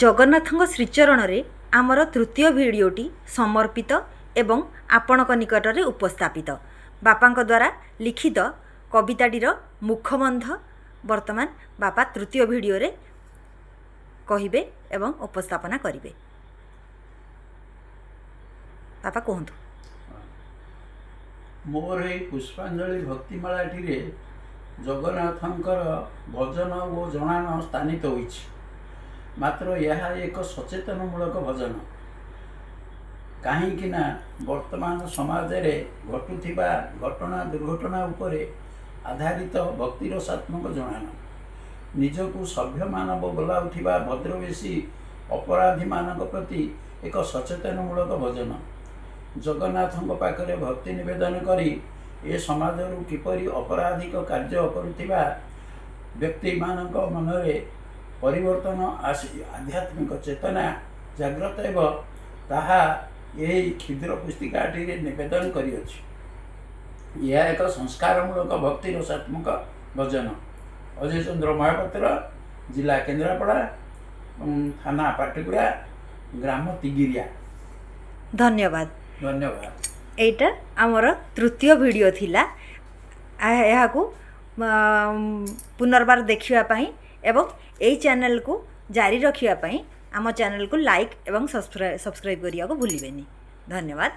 ଜଗନ୍ନାଥଙ୍କ ଶ୍ରୀଚରଣରେ ଆମର ତୃତୀୟ ଭିଡ଼ିଓଟି ସମର୍ପିତ ଏବଂ ଆପଣଙ୍କ ନିକଟରେ ଉପସ୍ଥାପିତ। ବାପାଙ୍କ ଦ୍ୱାରା ଲିଖିତ କବିତାଟିର ମୁଖବନ୍ଧ ବର୍ତ୍ତମାନ ବାପା ତୃତୀୟ ଭିଡ଼ିଓରେ କହିବେ ଏବଂ ଉପସ୍ଥାପନା କରିବେ। ବାପା, କୁହନ୍ତୁ। ମୋର ଏହି ପୁଷ୍ପାଞ୍ଜଳି ଭକ୍ତିମାଳାଟିରେ ଜଗନ୍ନାଥଙ୍କର ଭଜନ ଓ ଜଣାଣ ସ୍ଥାନିତ ହୋଇଛି। ମାତ୍ର ଏହା ଏକ ସଚେତନମୂଳକ ଭଜନ। କାହିଁକି ନା ବର୍ତ୍ତମାନ ସମାଜରେ ଘଟୁଥିବା ଘଟଣା ଦୁର୍ଘଟଣା ଉପରେ ଆଧାରିତ ଭକ୍ତିରସାତ୍ମକ ଜଣାଣ। ନିଜକୁ ସଭ୍ୟ ମାନବ ବୋଲାଉଥିବା ଭଦ୍ରବେଶୀ ଅପରାଧୀମାନଙ୍କ ପ୍ରତି ଏକ ସଚେତନମୂଳକ ଭଜନ। ଜଗନ୍ନାଥଙ୍କ ପାଖରେ ଭକ୍ତି ନିବେଦନ କରି ଏ ସମାଜରୁ କିପରି ଅପରାଧିକ କାର୍ଯ୍ୟ କରୁଥିବା ବ୍ୟକ୍ତିମାନଙ୍କ ମନରେ ପରିବର୍ତ୍ତନ ଆସି ଆଧ୍ୟାତ୍ମିକ ଚେତନା ଜାଗ୍ରତ ହେବ, ତାହା ଏହି କ୍ଷୁଦ୍ର ପୁସ୍ତିକାଟିରେ ନିବେଦନ କରିଅଛି। ଏହା ଏକ ସଂସ୍କାରମୂଳକ ଭକ୍ତି ରସାତ୍ମକ ଭଜନ। ଅଜୟ ଚନ୍ଦ୍ର ମହାପାତ୍ର, ଜିଲ୍ଲା କେନ୍ଦ୍ରାପଡ଼ା, ଥାନା ପାଟକୁରା, ଗ୍ରାମ ତିଗିରିଆ। ଧନ୍ୟବାଦ। ଧନ୍ୟବାଦ। ଏଇଟା ଆମର ତୃତୀୟ ଭିଡ଼ିଓ ଥିଲା। ଏହାକୁ ପୁନର୍ବାର ଦେଖିବା ପାଇଁ ଏବଂ ଏଇ ଚ୍ୟାନେଲକୁ ଜାରି ରଖିବା ପାଇଁ ଆମ ଚ୍ୟାନେଲକୁ ଲାଇକ୍ ଏବଂ ସବସ୍କ୍ରାଇବ୍ କରିବାକୁ ଭୁଲିବେନି। ଧନ୍ୟବାଦ।